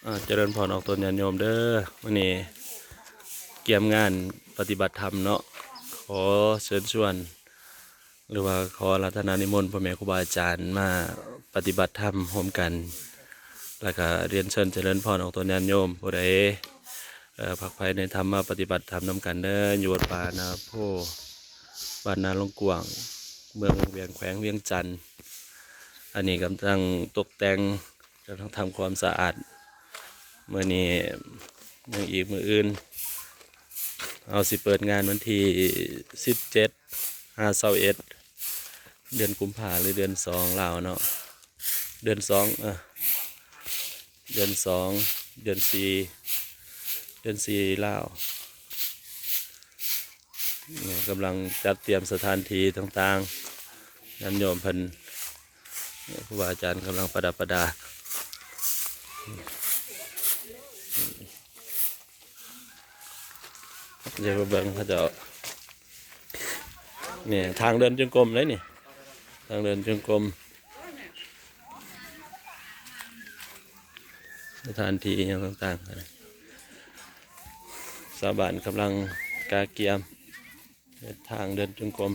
ອາ ຈະເລີນພອນອອກຕົນຍາດໂຍມເດີ. ມື້ນີ້ກຽມງານປະຕິບັດທຳເນາະ, ຂໍເຊີນຊວນ ຫຼືວ່າຂໍອາລາທະນານິມົນພໍ່ແມ່ຄູບາອາຈານມາປະຕິບັດທຳຮ່ວມກັນ, ແລ້ວກະຮຽນເຊີນຈະເລີນພອນອອກຕົນຍາດໂຍມ ຜູ້ໃດ ເອີ ພັກໃຝ່ໃນທຳ ມາປະຕິບັດທຳນຳກັນເດີ, ຢູ່ວັດປ່ານາໂພ ບ້ານນາຫຼວງກວ້າງ ເມືອງວັງວຽງ ແຂວງວຽງຈັນ. ອັນນີ້ກຳລັງຕົກແຕ່ງ ກຳລັງທຳຄວາມສະອາດ. ມື້ນີ້ຍັງອີກ ມື້ອື່ນເຮົາຊິເປີດງານວັນທີສິບເຈັດ ຫາ ຊາວເອັດ ເດືອນກຸມພາ ຫຼື ເດືອນສອງລາວເນາະ, ເດືອນສອງ ເອີ ເດືອນສອງ ເດືອນສີ່ ເດືອນສີ່ລາວ. ນີ້ກຳລັງຈັດຕຽມສະຖານທີ່ຕ່າງໆ, ຍາດໂຍມເພິ່ນ ນີ້ ຄູບາອາຈານກຳລັງປະດັບປະດາ. ດຽວໄປເບິ່ງເຂົາເຈົ້າ. ນີ້ທາງເດີນຈົງກົມເດ້ນີ້, ທາງເດີນຈົງກົມ. ສະຖານທີ່ຫຍັງຕ່າງໆ ຊາວບ້ານກຳລັງກະກຽມເຮັດທາງເດີນຈົງກົມ.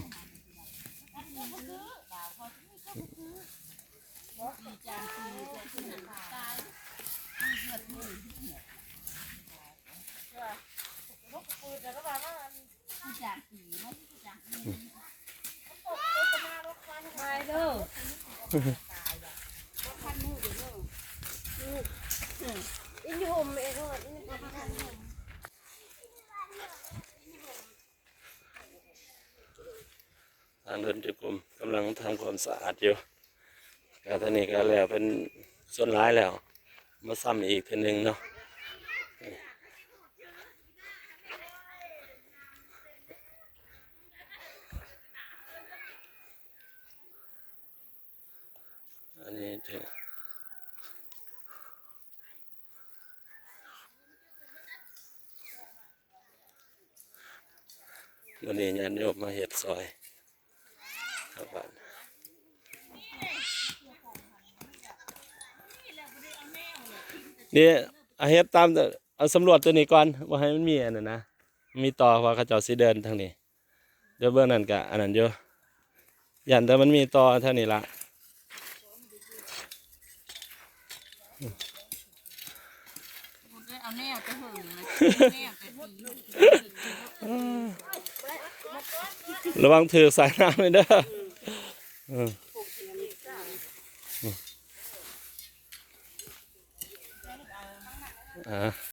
ທາງເດີນຈົງກົມກຳລັງທຳຄວາມສະອາດຢູ່. ກະຕອນນີ້ກະແລ້ວເປັນສ່ວນຫຼາຍແລ້ວ, ມາຊ້ຳອີກເທື່ອໜຶ່ງເນາະ. ອັນນີ້ເທື່ອ ມື້ນີ້ຍາດໂຍມມາເຮັດຊ່ອຍຊາວບ້ານ. ນີ້ ເຮັດຕາມ ເອົາສຳຫຼວດໂຕນີ້ກ່ອນ, ບໍ່ໃຫ້ມັນມີອັນນັ້ນນະ, ມີຕໍ່ ເພາະວ່າເຂົາເຈົ້າຊິເດີນທາງນີ້. ດຽວເບື້ອງນັ້ນກະອັນນັ້ນຢູ່, ຢ້ານແຕ່ມັນມີຕໍ່ແຖວນີ້ລະ. ເອົາແນວໄປເຫິງນະ ແນວໄປຕີ ລະວັງຖືກສາຍນ້ຳເດີ. ເອີ ອ່າ